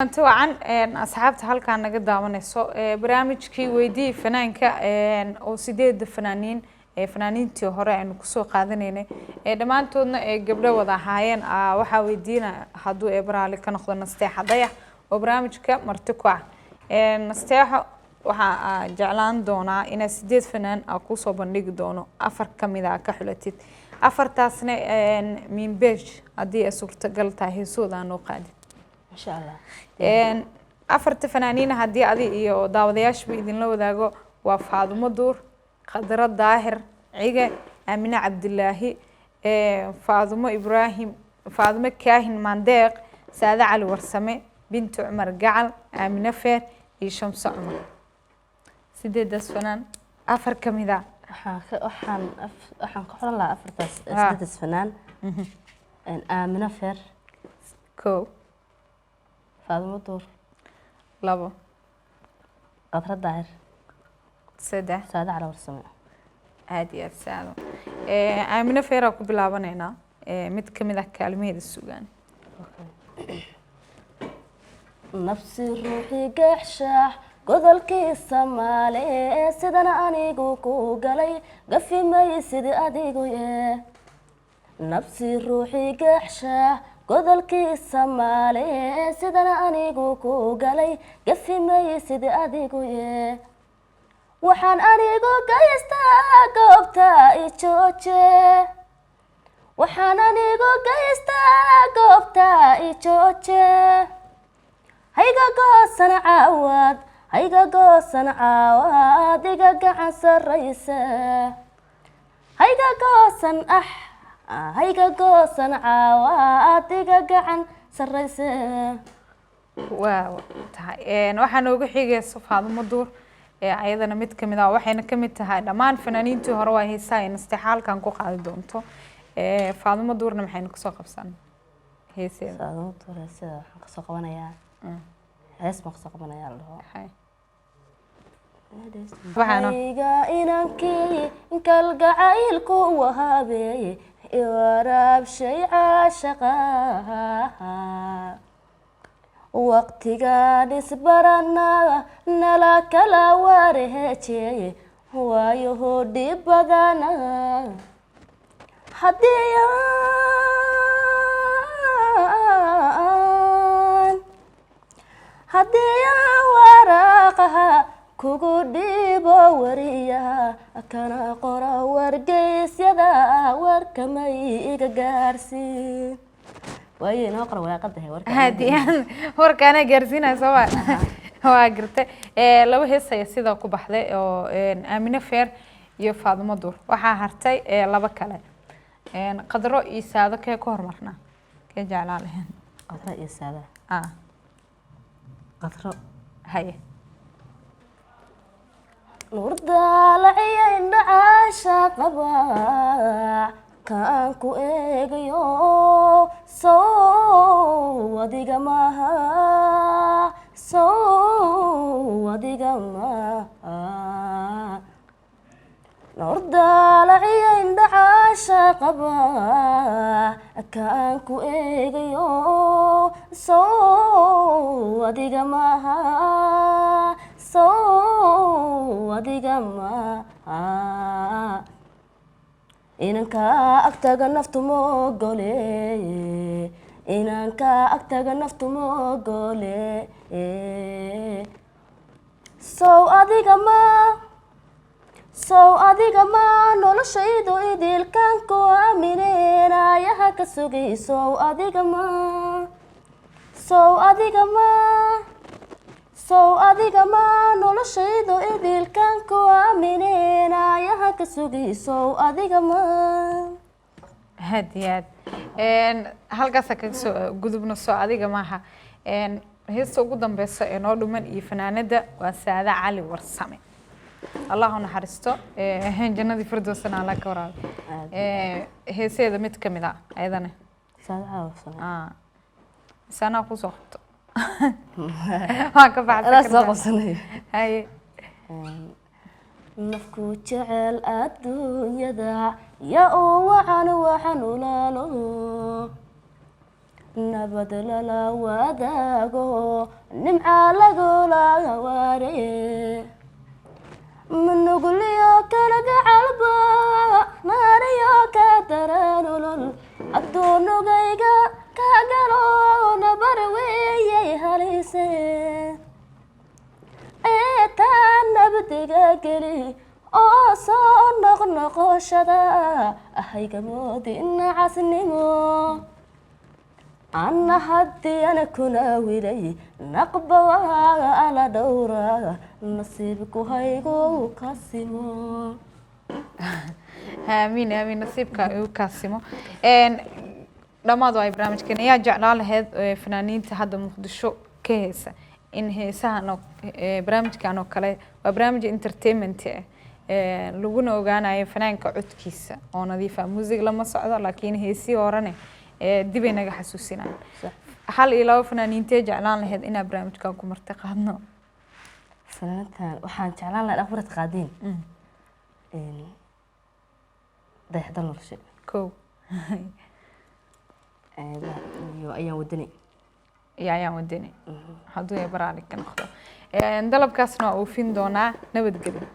Inta wacan asxaabta halkaan naga daawanayso barnaamijkii Weydii Fanaanka oo sideeda fanaaniin ee fanaaniintii hore aynu kusoo qaadanaynay ee dhammaantoodna ay gabdho wada ahaayeen, waxaa weydiina hadduu eebaraali ka noqdo Nasteexa Dayax oo barnaamijka marti ku ah. Nasteexo, waxaa jeclaan doonaa inaad sideed fanaan aa kusoo bandhigi doono, afar kamid a ka xulatid, afartaasna miinbeej haddii ay suurtagal tahay heesooda aa noo qaadid. Insha Allah. Afarta fanaaniina haddii adi iyo daawadayaashaba idinla wadaago waa Faadumo Duur, Khadro Daahir Cige, Aamine Cabdilaahi, Faadumo Ibraahim, Faadumo Kaahin Maandeeq, Saade Cali Warsame, Binti Cumar Gacal, Aamine Feer iyo Shamso Cumar. Sideedaas fanaan afar ka mid a. Waxaan ka xulan lahaa afartaas, sideedaas fanaan, Aamino Feer, kow, Faadumo Duur, labo, Qadro Daahir, saddex, Saade Cali Warsame. Aada iyo aad saado. Aamine Feeraa ku bilaabanaynaa mid ka mid ah kaalmaheeda sugaan. Nafsi ruuxi gaxshaax godolkii Soomaali sidana anigu ku galay gafi maysid adigu ye. Nafsi ruuxi gaxshaax godolkii Soomaali sidana anigu ku galay gafi maysid adigu ye. Waxaan anigu gaystaa goobta i jooje, waxaan anigu gaystaa goobta i jooje. Hayga goosan caawaad, hayga goosan caawaad, iga gacan sarraysa. Hayga goosan, ax, hayga goosan caawaad, iga gacan sarraysa. Waa tahay. Waxaa noogu xigaysa Faadumo Duur ee ayadana mid kamid ah, waxayna kamid tahay dhammaan fanaaniintii hore waa heesaha ay Nasteexa halkan ku qaadi doonto. Faadumo Duurna maxaynu kasoo qabsan heeseeda? Faadumo Duur heesada waxaan kasoo qabanayaa, hees baan kasoo qabanayaa la dhaho. Hay. Waxaana Hayga inankii kalgacaylku wahaabeeye waraabshay caashaqaha, waqtigaan isbarana nala kala wareejeye, waayo dhib badana haddii aan waraaqaha kugu dhiibo wariyaha kana qora wargeysyada warkamay iga gaarsiin waayo inoo qora waraaqadahe warka. Haddii aan warkaana gaarsiinaya soo ma waa gartay. Laba hees ayaa sidaa ku baxday oo Aamine Feer iyo Faadumo Duur. Waxaa hartay laba kale, Qadro iyo Saado. Kee ku hormarnaa, kee jeclaa lahayn? Qadro iyo Saada. Ah. Qadro. Haye. Nuurdaalaciya indhacaasha qaba kaan ku eegayo sow adiga maaha, sow adiga maaha. Nuurdaalaciya indhacaasha qaba kaan ku eegayo sow adiga maaha, sow adiga maaha. Inanka agtaga naftu ma ogole, inanka agtaga naftu ma ogole, sow adiga ma, sow adiga ma. Noloshaydu idilkan ku aamineen aayaha ka sugay, sow adiga ma, sow adiga ma, sow adiga ma. Noloshaydu idilkan ku aamineen aayaha ka sugay, sow adiga ma. Aad iyo aad. Halkaasa kaga soo gudubno soo adiga maaha. Heesta ugu dambeysa ee noo dhuman iyo fanaanada waa Saade Cali Warsame, Allah u naxariisto, jannadii firdowsana Allah ka waraabi. Heeseeda mid kamid ah ayadana. Saade Cali Warsame. Ah. Mise anaa kusoo qabto, waa ka baxsan anaa soo kartaa. Qabsanayo. Haye. Nafku jecel adduunyada yaa uu wacan waxan ulaalo. Nabad lala wadaago, nimca lagula waaraye. Manugliyo kalgacalba, naariyo ka daran olol, adduunugayga ka galo, nabar weeyay halise. Ee taa nabdiga geli oo soo noqnoqoshada ahayga moodin casnimo. Anna haddii ana kuna wilay naqba, waa ala dhowra nasiibku haygu kasimo. Aamiin, aamiin, nasiibka igu kaasimo. Dhammaad ay barnaamijkan ayaa jeclaan lahayd fanaaniinta hadda Muqdisho ka heesa in heesahan oo barnaamijkan oo kale, waa barnaamij entertainment ah, laguna ogaanayo fanaanka codkiisa oo nadiif ah, muusig lama socdo, laakiin heesii horene dibay naga xasuusinayaan. Hal iyo laba fanaaniintee jeclaan lahayd inaa barnaamijkan ku marti qaadno? Fanaantan waxaan jeclaan lahaa akhbarat qaadiin Dayaxdal Noloshe. Kow. Iyo Ayaan Wadani. Iyo Ayaan Wadani, hadduu ee baraali ka noqdo. Dalabkaasna waa oofin doonaa. Nabadgelyo.